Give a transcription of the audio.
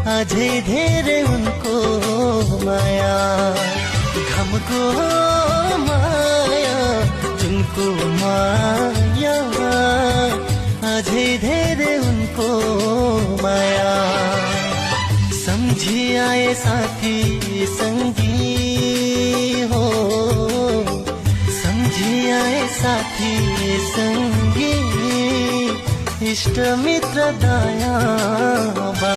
अझै धेरै उनको माया, घमको माया, जुनको माया, अझै धेरै उनको माया। सम्झी आए साथी संगी हो, सम्झी आए साथी संगी, इष्ट मित्र दया।